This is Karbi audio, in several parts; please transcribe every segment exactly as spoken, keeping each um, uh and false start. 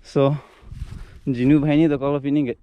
So, Jinu bhai ni dokok lo pini ke.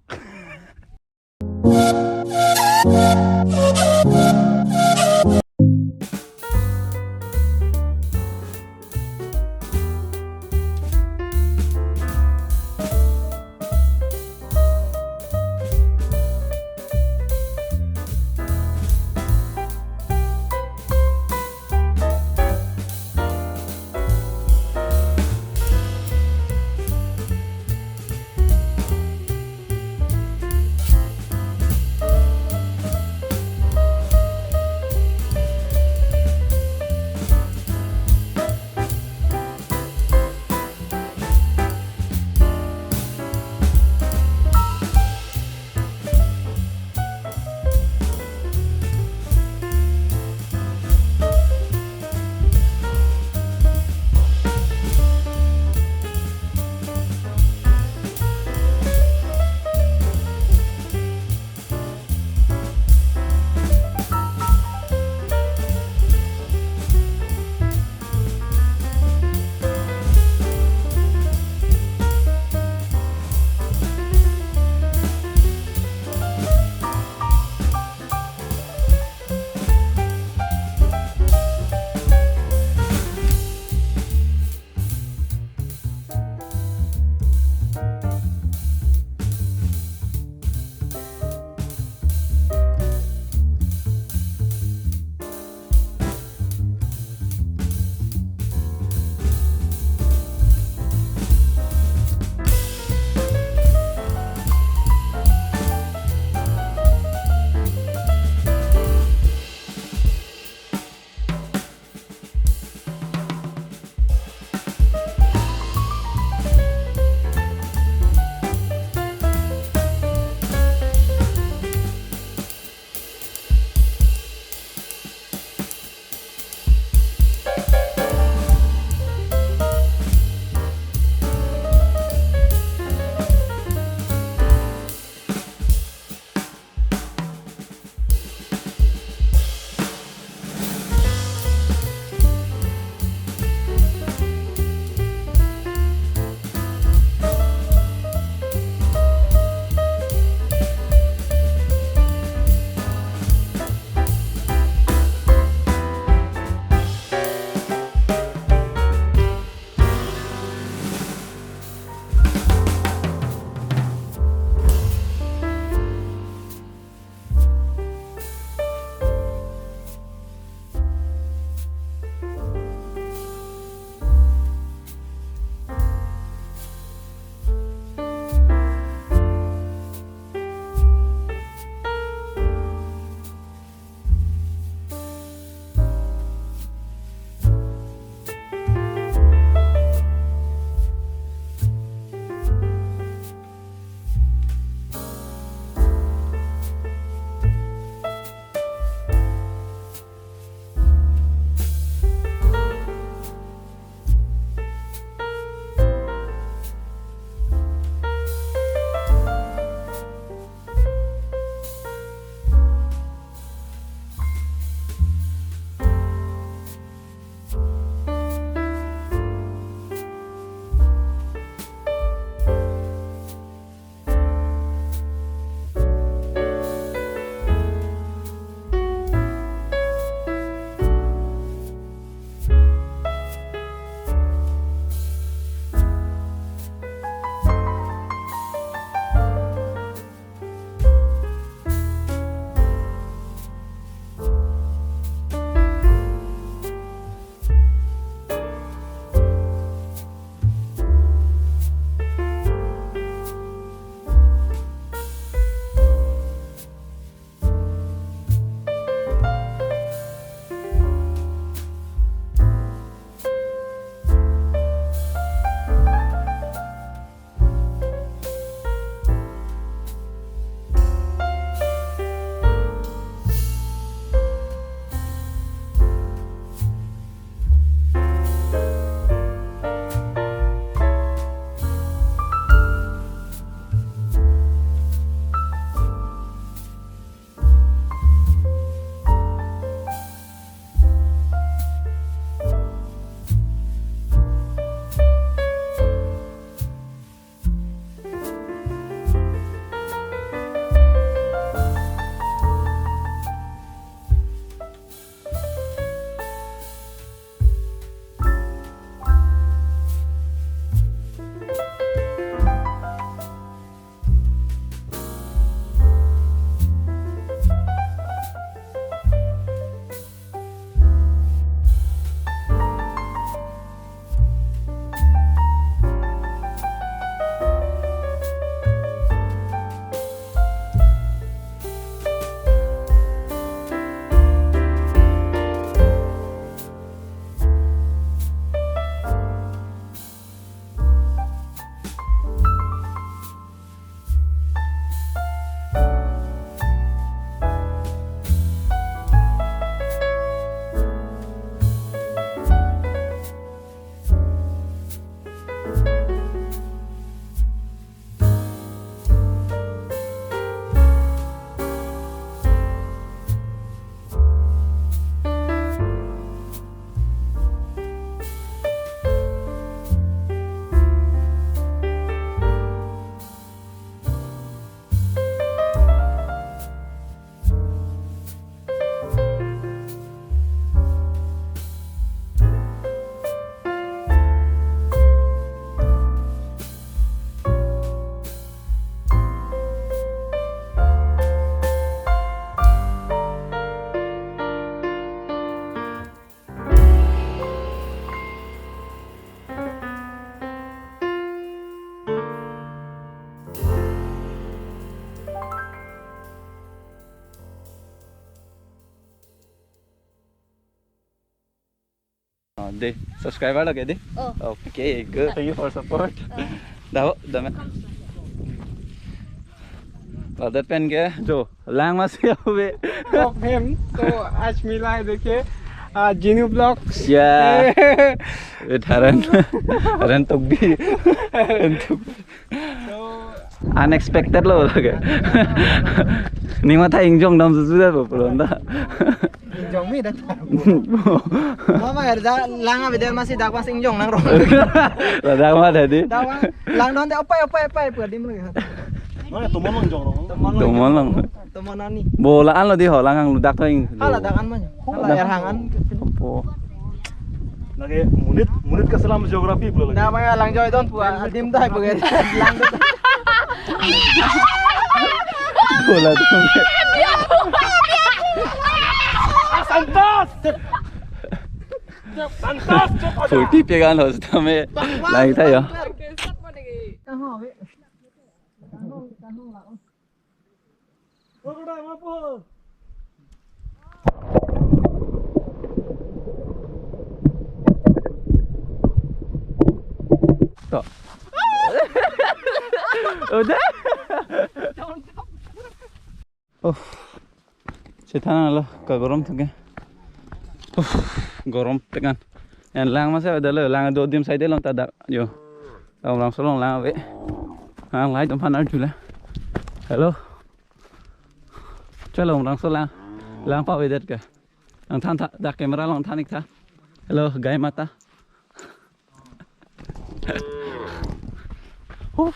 Dei, subscriber lo ke dei? Oh. Okay, good. Thank you for support. Oh. Dah, dah. Ladak pen ke, jo, lang masih ave. Of him. So, आज मिला है, देखिए, uh, Jinu Vlogs. Yeah. With Haran. Haran Tokbi. Haran Tokbi. So, unexpected lo lake. Ning matha ingjong dam susu dah po pulo dah. Ingjong mi dah. Mama kerja lang ave, dia masih dak pas ingjong nang rong. Ladak ma tadi. Dak ma, langdunde opai, opai, opai, pu adim lagi. Mana tomon lang ingjong rong? Tomon lang. Tomon lang. Tomon ani. Bola an lo dei ho, lang hang ladak to ing. Hala dak an manya. Hala, dak. Erhang an. Opo. Lake monit, monit keselam geografi pulo lake. Dak ma langjoidun pu adim dah pu. Langdun. Bola tu. Santas! Santas! Forty pe kan ho, sitame lang tha jo. To. Udah. Oh. Chethan lo, kagorom thung ke. Oh, gorom tekan. Yan lang masa ada lo, lang do adim side along ta dak jo. Umrangso along lang ave. Lang light umpan arjula. Hello. Chalo Umrangso lang. Lang pa ave det ke. Lang than tha, dak camera along than ik tha. Hello, gai mata. Huh.